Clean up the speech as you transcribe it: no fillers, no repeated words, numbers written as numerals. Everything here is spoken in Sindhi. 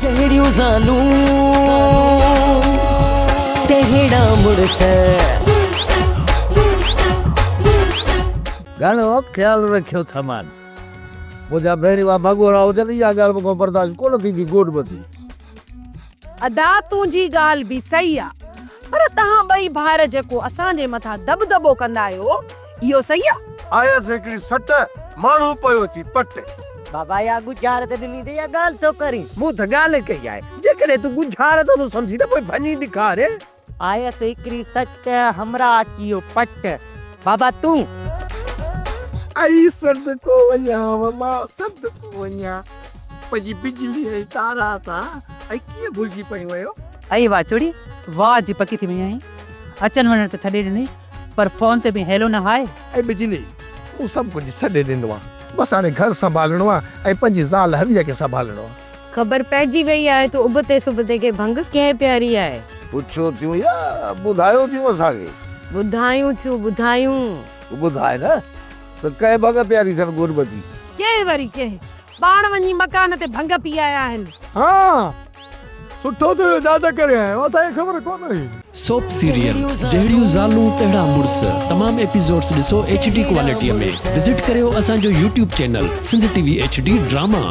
جهڙيون زالون تهڙا مڙس. گهڻو خيال رکيو ٿمان. منهنجا ڀيڻيوا ڀڳورا هجن اها ڳالهه مون کان برداشت ڪونه ٿيندي گوڏ ٻڌي. ادا تنهنجي ڳالهه به صحيح آ پر توهان ٻئي ڀائر جيڪو اسان جي مٿان دٻدٻو ڪندا آهيو اهو صحيح آ؟ آيس هڪڙي سٽ، ماڻهو پيو اچي پٽ. بابا اها ڳجهارت ڏني اٿئي يا ڳالهه ٿو ڪرين؟ مون ته ڳالهه ڪئي آهي، جيڪڏهن تون ڳجهارت ٿو سمجهين ته پوء ڀڃي ڏيکار. آيس هڪڙي سٽ، همراهه اچي ويو پٽ. بابا تون. ائي صدقو وڃان مان صدقو وڃان پنهنجي بجلي ۽ تارا تان ائي ڪيئن ڀلجي پيون آهيو. ائي واچوڙي واهه جي پڪي ٿي وئي آهين، اچڻ وڃڻ ته ڇڏي ڏنئي پر فون تي به هيلو نه هاء. اي بجلي، مون سڀ ڪجهه ڇڏي ڏنو آ، بس هاڻي گهر سنڀالڻو آ ۽ پنهنجي زال هويء کي سنڀالڻو آ. خبر پئجي وئي آهي ته ابتي سبتي کي ڀنگ ڪنهن پياري آهي. پڇيو ٿيون يا ٻڌايو ٿيون اسان کي؟ ٻڌايون ٿيون، ٻڌايون. تون ٻڌاء نه ته ڪنهن ڀنگ پياري اٿن گربتي؟ ڪنهن وري ڪنهن، پاڻ وڃي مڪان تي ڀنگ پي آيا آهن. ها سٺو ٿيو اجازت ڪري آيو اسان کي خبر ڪونه هئي. سوپ سيريل جهڙيون زالون تهڙا مڙس تمام ايپيسوڊس ڏسو ايڇ ڊي ڪوالٽي ۾ وزٽ ڪريو اسان جو YouTube channel Sindh T V H D drama.